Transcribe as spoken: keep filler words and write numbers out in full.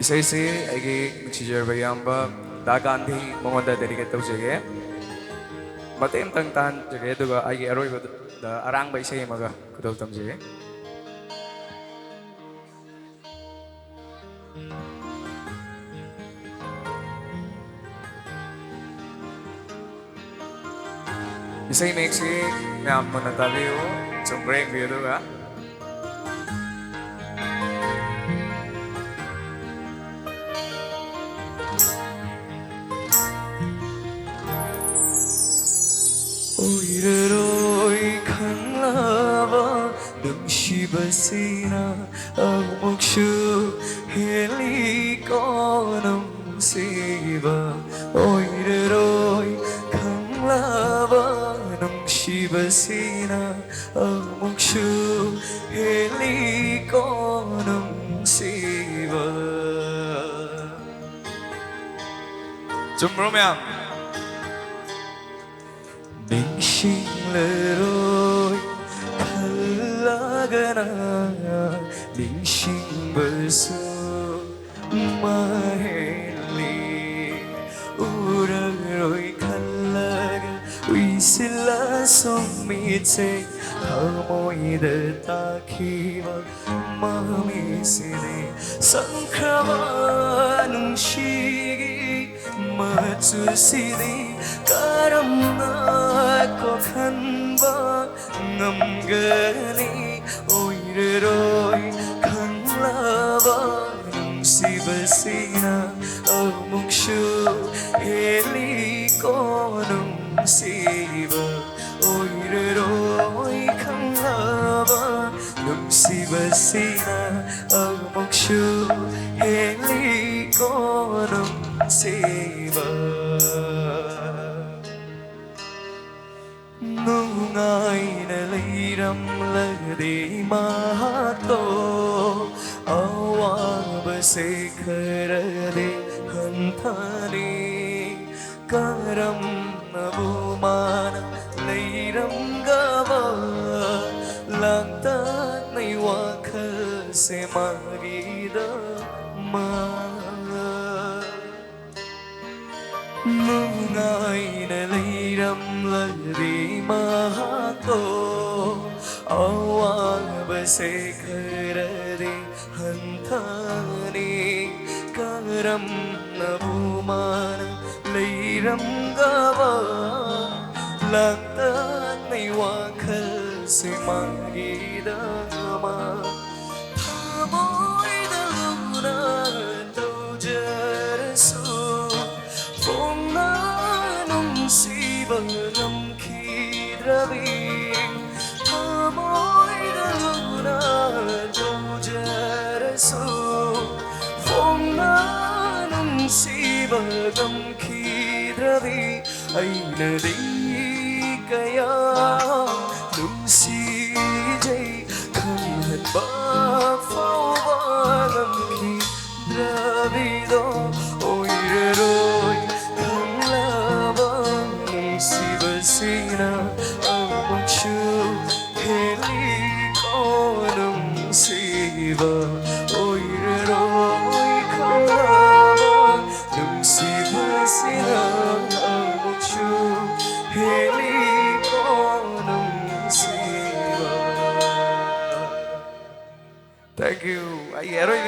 ꯏꯁꯩꯁꯤ ꯑꯩꯒꯤ ꯅꯨꯡꯁꯤꯖꯔꯕ ꯏꯌꯥꯝꯕ ꯗꯥ ꯒꯥꯟꯙꯤ ꯃꯉꯣꯟꯗ dedicate ꯇꯧꯖꯒꯦ꯫ ꯃꯇꯦꯛ ꯑꯃꯇꯪ ꯇꯥꯍꯟꯖꯒꯦ, ꯑꯗꯨꯒ ꯑꯩꯒꯤ ꯑꯔꯣꯏꯕꯗ ꯑꯔꯥꯡꯕ ꯏꯁꯩ ꯑꯃꯒ ꯈꯨꯗꯣꯜ ꯇꯝꯖꯒꯦ꯫ ꯏꯁꯩ ꯃꯌꯦꯛꯁꯤ ꯃꯌꯥꯝ ꯃꯨꯟꯅ ꯇꯥꯕꯤꯌꯨ, ꯆꯨꯝꯕ꯭ꯔꯥ ꯌꯦꯡꯕꯤꯌꯨ, ꯑꯗꯨꯒ ꯑꯣꯏꯔꯔꯣꯏ ꯈꯪꯂꯕ ꯅꯨꯡꯁꯤꯕꯁꯤꯅ ꯑꯃꯨꯛꯁꯨ ꯍꯦꯜꯂꯤꯀꯣ ꯅꯨꯡꯁꯤꯕ꯫ ꯑꯣꯏꯔꯔꯣꯏ ꯈꯪꯂꯕ ꯅꯨꯡꯁꯤꯕꯁꯤꯅ ꯑꯃꯨꯛꯁꯨ ꯍꯦꯜꯂꯤꯀꯣ ꯅꯨꯡꯁꯤꯕ꯫ ꯆꯨꯝꯕ꯭ꯔꯣ ꯃꯌꯥꯝ? ꯅꯤꯡꯁꯤꯡꯂꯔꯣꯏ ꯈꯜꯂꯒꯅ ꯅꯤꯡꯁꯤꯡꯕꯁꯨ ꯃꯍꯦꯜꯂꯤ꯫ ꯎꯔꯔꯣꯏ ꯈꯜꯂꯒ ꯎꯏꯁꯤꯜꯂꯁꯨ ꯃꯤꯠꯁꯦ ꯊꯃꯣꯏꯗ ꯇꯥꯈꯤꯕ ꯃꯃꯤꯁꯤꯅꯦ꯫ ꯁꯪꯈ꯭ꯔꯕ ꯅꯨꯡꯁꯤꯒꯤ ꯃꯆꯨꯁꯤꯗꯤ ꯀꯔꯝꯅ ꯀꯣꯛꯍꯟꯕ ꯉꯝꯒꯅꯤ? ꯑꯣꯏꯔꯔꯣꯏ ꯈꯪꯂꯕ ꯅꯨꯡꯁꯤꯕꯁꯤꯅ ꯑꯃꯨꯛꯁꯨ ꯍꯦꯜꯂꯤꯀꯣ ꯅꯨꯡꯁꯤꯕ꯫ ꯑꯣꯏꯔꯔꯣꯏ ꯈꯪꯂꯕ ꯅꯨꯡꯁꯤꯕꯁꯤꯅ ꯑꯃꯨꯛꯁꯨ ꯍꯦꯜꯂꯤꯀꯣ ꯅꯨꯡꯁꯤꯕ꯫ ꯅꯨꯡꯉꯥꯏꯅ ꯂꯩꯔꯝꯂꯗꯤ ꯃꯍꯥꯛꯇꯣ ꯑꯋꯥꯕꯁꯦ ꯈꯔꯗꯤ ꯍꯟꯊꯅꯤ꯫ ꯀꯔꯝꯅꯕꯨ ꯃꯥꯅ ꯂꯩꯔꯝꯒꯕ ꯂꯥꯡꯇꯛꯅꯩ ꯋꯥꯈꯜꯁꯦ ꯃꯥꯒꯤꯗꯃꯛ꯫ ꯅꯨꯡꯉꯥꯏꯅ ꯂꯩꯔꯝꯂꯗꯤ ꯃꯍꯥꯛꯇꯣ ꯑꯋꯥꯕꯁꯦ ꯈꯔꯗꯤ ꯍꯟꯊꯅꯤ꯫ ꯀꯔꯝꯅꯕꯨ ꯃꯥꯅ ꯂꯩꯔꯝꯒꯕ? ꯂꯥꯡꯇꯛꯅꯩ ꯋꯥꯈꯜꯁꯦ ꯃꯥꯒꯤꯗꯃꯛ꯫ ꯊꯃꯣꯏꯗ ꯂꯨꯅ ꯇꯧꯖꯔꯁꯨ, ꯐꯣꯡꯅ ꯅꯨꯡꯁꯤꯕ ꯉꯝꯈꯤꯗ꯭ꯔꯕꯤ꯫ ꯊꯃꯣꯏꯗ ꯂꯨꯅ ꯇꯧꯖꯔꯁꯨ, ꯐꯣꯡꯅ ꯅꯨꯡꯁꯤꯕ ꯉꯝꯈꯤꯗ꯭ꯔꯕꯤ꯫ ꯑꯩꯅꯗꯤ ꯀꯌꯥ ꯅꯨꯡꯁꯤꯖꯩ, ꯈꯪꯍꯟꯕ ꯐꯥꯎꯕ ꯉꯝꯈꯤꯗ꯭ꯔꯕꯤꯗꯣ꯫ ꯑꯣꯏꯔꯔꯣꯏ ꯈꯪꯂꯕ ꯅꯨꯡꯁꯤꯕꯁꯤꯅ ꯑꯃꯨꯛꯁꯨ ꯍꯦꯜꯂꯤꯀꯣ ꯅꯨꯡꯁꯤꯕ꯫ ꯑꯣꯏꯔꯔꯣꯏ ꯈꯪꯂꯕ ꯅꯨꯡꯁꯤꯕꯁꯤꯅ ꯑꯃꯨꯛꯁꯨ ꯍꯦꯜꯂꯤꯀꯣ ꯅꯨꯡꯁꯤꯕ꯫ Thank you. ꯑꯩꯒꯤ ꯑꯔꯣꯏꯕ